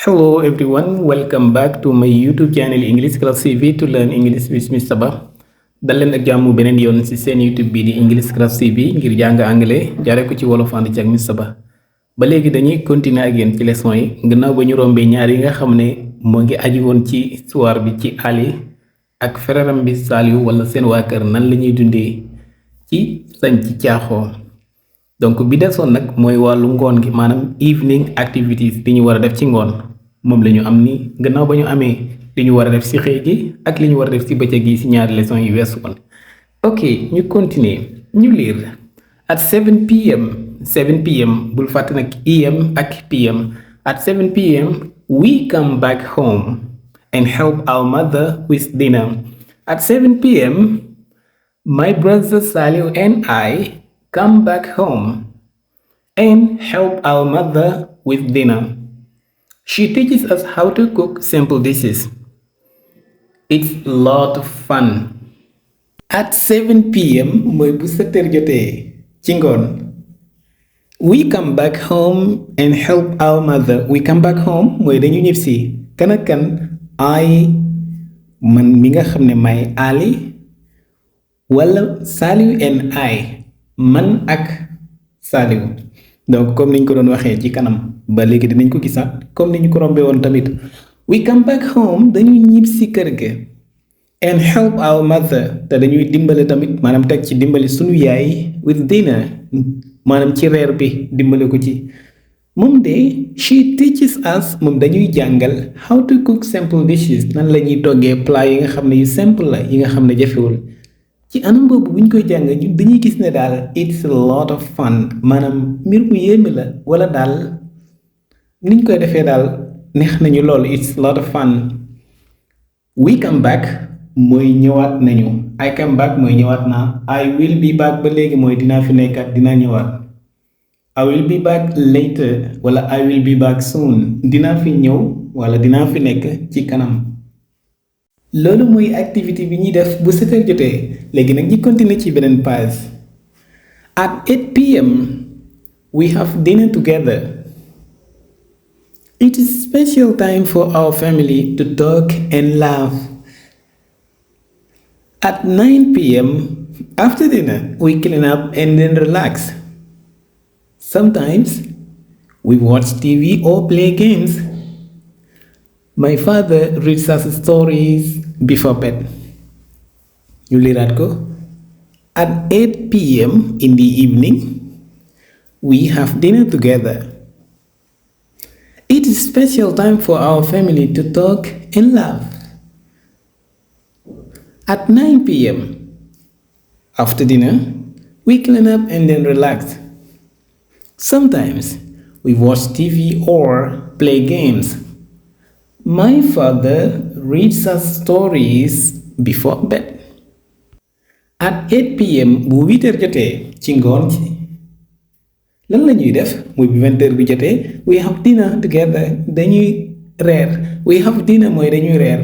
Hello everyone, welcome back to my YouTube channel English Class TV to learn English with Mr. Ba. dal leen ak jàmm beneen yoon ci seen YouTube bii di English Class TV ngir jàng anglais jaare ko ci wolof ànd ci ak Mr. Ba. ba léegi dañuy continuer ak yéen ci leçon yi gannaaw ba ñu rombee ñaar yi nga xam ne moo ngi aji woon ci histoire bi ci Ali ak fereeram bi Saliou wala seen waa kër nan la ñuy dundee ci sañ ci caaxoo. donc bi desoon nag mooy wàllu ngoon gi maanaam evening activities li ñu war a def ci ngoon moom la ñu am ni gannaaw ba ñu amee li ñu war a def ci xëy gi ak li ñu war a def ci bëccëg gi ci ñaari leçon yi weesu woon. ok ñu continuer ñu lire at 7 pm 7 pm bul fàtte nag em ak pm at 7 pm we come back home and help our mother with dinner. At 7 pm my brother Saliou and I come back home and help our mother with dinner. She teaches us how to cook simple dishes. It's a lot of fun. At 7 p.m. mooy bu 7 heures jotee ci ngoon. We come back home and help our mother. We come back home mooy dañu ñëw si kan ak kan I man mi nga xam ne may Ali wala Saliou and I man ak Saliou. donc comme niñ ko doon waxee ci kanam ba léegi dinañ ko gisaat comme ni ñu ko rombee woon tamit we come back home dañuy ñib si kër ga and help our mother te dañuy dimbale tamit maanaam teg ci dimbali sunu yaay with dinner maanaam ci reer bi dimbale ko ci moom de she teaches us moom dañuy jàngal how to cook simple dishes nan la ñuy toggee plat yi nga xam ne yu simple la yi nga xam ne jafewul ci anam boobu bu ñu koy jàng ñun dañuy gis ne daal it's a lot of fun maanaam mbir mu yéeme la wala daal niñ koy defee daal neex nañu lool it's a lot of fun. we come back mooy ñëwaat nañu I come back mooy ñëwaat naa I will be back ba léegi mooy dinaa fi nekkat dinaa ñëwaat I will be back later wala I will be back soon dinaa fi ñëw wala dinaa fi nekk ci kanam. loolu mooy activité bi ñuy def bu 7 heures jotee léegi nag ñi continuer ci beneen page. at 8 pm we have dinner together. It is special time for our family to talk and laugh. At 9 pm after dinner we clean up and then relax. Sometimes we watch TV or play games. My father reads us stories before bed. ñu liiraat ko. At 8 p.m. in the evening we have dinner together. It is special time for our family to talk and laugh. At 9 p.m. after dinner we clean up and then relax. Sometimes we watch TV or play games. My father reads us stories before bed. At 8 p.m. bu 8 heures jotee ci ngoon ci lan la ñuy def muy bu 20 heures bi jotee we have dinner together dañuy reer we have dinner mooy dañuy reer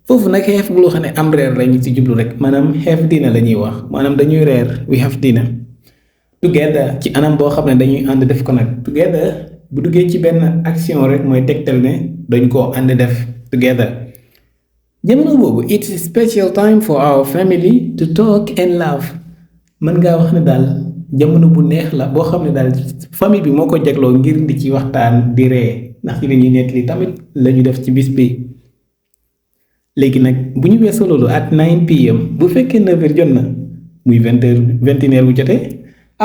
foofu nag xeef bu loo xam ne am reer lañu ci jublu rek maanaam have dinner la ñuy wax maanaam dañuy reer we have dinner together ci anam boo xam ne dañuy ànd def ko nag together bu duggee ci benn action rek mooy tegtal ne dañ koo ànd def together. jamono boobu it's a special time for our family to talk and laugh mën ngaa wax ne daal jamono bu neex la boo xam ne daal famille bi moo ko jagloo ngir di ci waxtaan di ree ndax ci lañuy nettali tamit lañu def ci bis bi. léegi nag bu ñu weesoo loolu at 9 pm bu fekkee 9 heures jot na muy 20 heures 21 heures bu jotee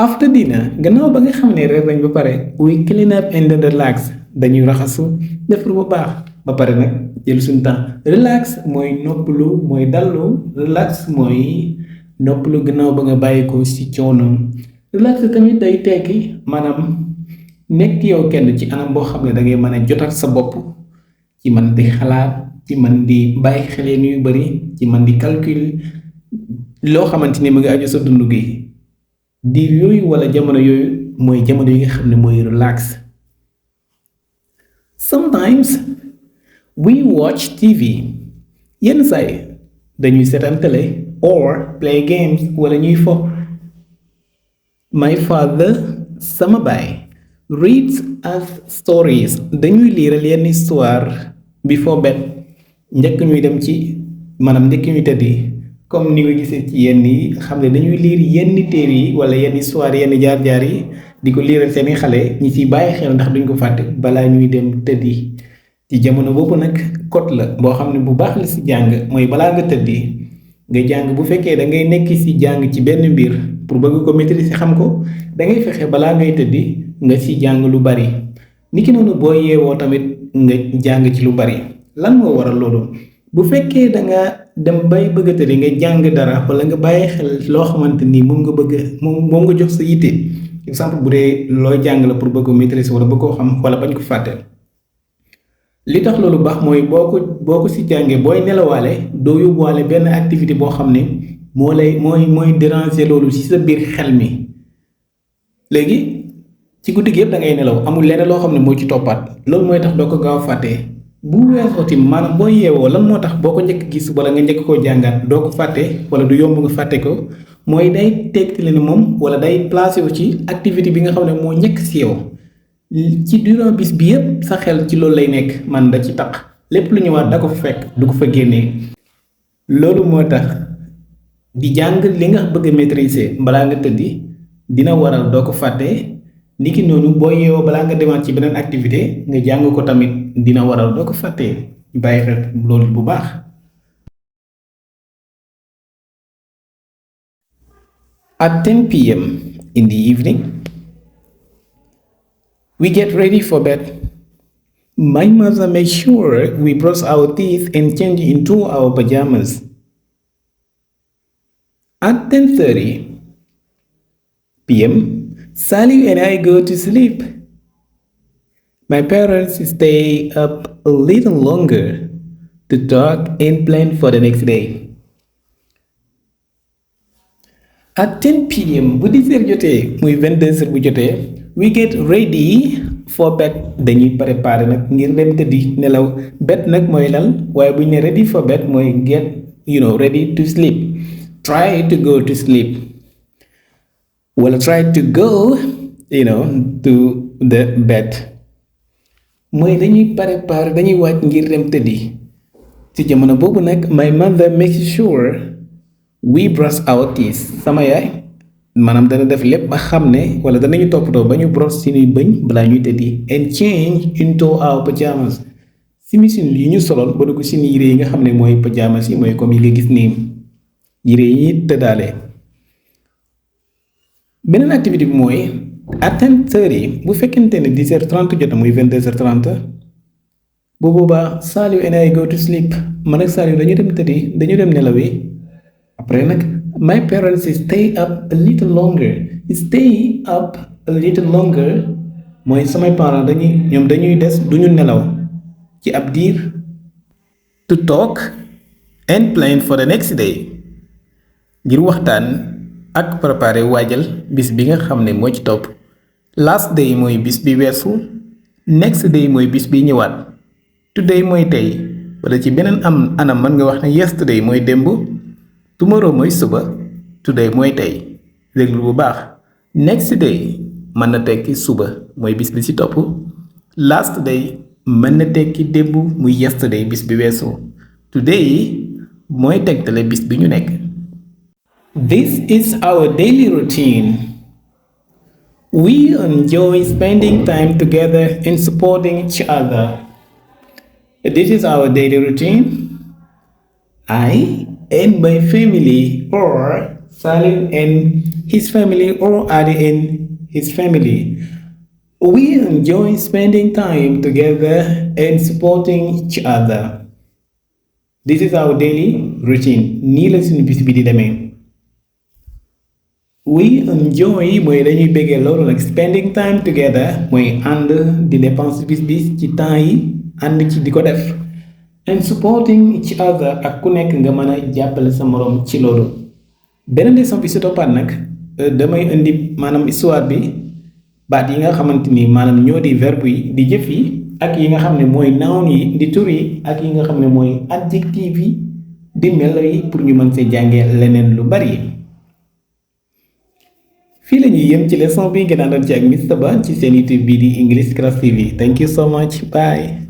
after dinner gannaaw ba nga xam ne reer nañ ba pare we clean up and then relax dañuy raxasu defar bu baax ba pare nag jël suñu temps relax mooy noppalu mooy dallu relax mooy noppalu gannaaw ba nga bàyyi ko ci coono. relax tamit day tekki maanaam nekk yow kenn ci anam boo xam ne da ngay mën a jot ak sa bopp ci man di xalaat ci man di bàyyi xeleen yu bari ci man di calcul loo xamante ni mu ngi aju sa dund gi diir yooyu wala jamono yooyu mooy jamono yi nga xam ne mooy relax. Sometimes we watch TV. yenn saay dañuy seetaan télé or play games wala ñuy fo. My father sama baay reads us stories dañuy liiral yenn histoire before bed njëkk ñuy dem ci maanaam njëkk ñuy tëddi comme ni nga gisee ci yenn yi xam ne dañuy liir yenn téere yi wala yenn histoire yenn jaar-jaar yi di ko liiral seeni xale ñi ciy bàyyi xel ndax duñ ko fàtte balaa ñuy dem tëddi ci jamono boobu nag code la boo xam ne bu baax la si jàng mooy balaa nga tëddi nga jàng bu fekkee da ngay nekk si jàng ci benn mbir pour bëgg ko maîtriser xam ko da ngay fexe balaa ngay tëddi nga ci jàng lu bari niki noonu boo yeewoo tamit nga jàng ci lu bari lan moo waral loolu bu fekkee da nga dem bay bëgg a tëddi nga jàng dara wala nga bàyyi xel loo xamante ni moom nga bëgg moom nga jox sa yitte exemple bu dee looy jàng la pour bëgg ko maîtriser wala bëgg koo xam wala bañ ko fàtte li tax loolu baax mooy boo ko si jàngee booy nelawaale doo yóbbuwaale benn activité boo xam ne mooy déranger loolu ci sa biir xel mi léegi ci guddi gi yëpp da ngay nelaw amul leneen loo xam ne moo ci toppaat loolu mooy tax doo ko gaaw a fàtte bu weesoo tamit maanaam boo yeewoo lan moo tax boo ko njëkk gis wala nga njëkk koo jàngaat doo ko fàtte wala du yomb nga fàtte ko mooy day tegtale ne moom wala day placé wu ci activité bi nga xam ne moo njëkk si yow ci durant bis bi yëpp sa xel ci loolu lay nekk man da ci taq lépp lu ñëwaat da ko fa fekk du ko fa génnee loolu moo tax di jàng li nga bëgg a maîtriser balaa nga tëddi dina waral doo ko fàtte niki noonu boo yeewoo balaa nga demaat ci beneen activité nga jàng ko tamit dina waral doo ko fàtte bàyyi xel loolu bu baax. At 10 p.m. in the evening, we get ready for bed. My mother makes sure we brush our teeth and change into our pajamas. At 10:30 p.m., Sally and I go to sleep. My parents stay up a little longer to talk and plan for the next day. At 10 p.m. bu 10 heures jotee muy 22 heures bu jotee we get ready for bed dañuy préparer nag ngir dem tëddi nelaw bed nag mooy lal waaye bu ñu ne ready for bed mooy get ready to sleep try to go to sleep wala try to go to the bed mooy dañuy préparer dañuy wàcc ngir dem tëddi ci jamono boobu nag my mother makes sure we brush our teeth sama yaay maanaam dana def lépp ba xam ne wala danañu toppatoo ba ñu brosse suñuy bëñ balaa ñuy tëddi and change into our pajamas simisin yi ñu soloon ba dugg suñu yére yi nga xam ne mooy pajamas yi mooy comme yi nga gis nii yére yi ñuy tëddaale beneen activité bi mooy at 10:30 bu fekkente ne 10h30 jot na muy 22h30 bu boobaa Saliou and I go to sleep man ak Saliou dañu dem tëddi dañu dem nelawi après nag my parents stay up a little longer mooy samay parents dañuy des duñu nelaw ci ab diir to talk and plan for the next day ngir waxtaan ak préparer waajal bis bi nga xam ne moo ci topp last day mooy bis bi weesu next day mooy bis bi ñëwaat today mooy tey wala ci beneen anam mën nga wax ne yesterday mooy démb tomorrow mooy suba today mooy tey déglu bu baax next day mën na tekki suba mooy bis bi ci topp last day mën na tekki démb muy yesterday bis bi weesu today mooy tegtale bis bi ñu nekk. This is our daily routine. We enjoy spending time together and supporting each other. This is our daily routine. I and my family, or Salim and his family, or Adi and his family, we enjoy spending time together and supporting each other. This is our daily routine. Nii la suñu bis bi di demee. We enjoy mooy dañuy bëggee loolu nag spending time together mooy ànd di dépense bis ci temps yi ànd ci di ko def. and supporting each other ak ku nekk nga mën a jàppale sa moroom ci loolu beneen leçon bi si toppaat nag damay indi maanaam histoire bi baat yi nga xamante ni maanaam ñoo di verbe yi di jëf yi ak yi nga xam ne mooy noun yi di tur yi ak yi nga xam ne mooy adjectif yi di melo yi pour ñu mën see jàngee leneen lu bari fii la ñuy yem ci leçon bi ngeen àndoon ci ak Mr. Ba ci seen YouTube bii di English Class TV thank you so much bye.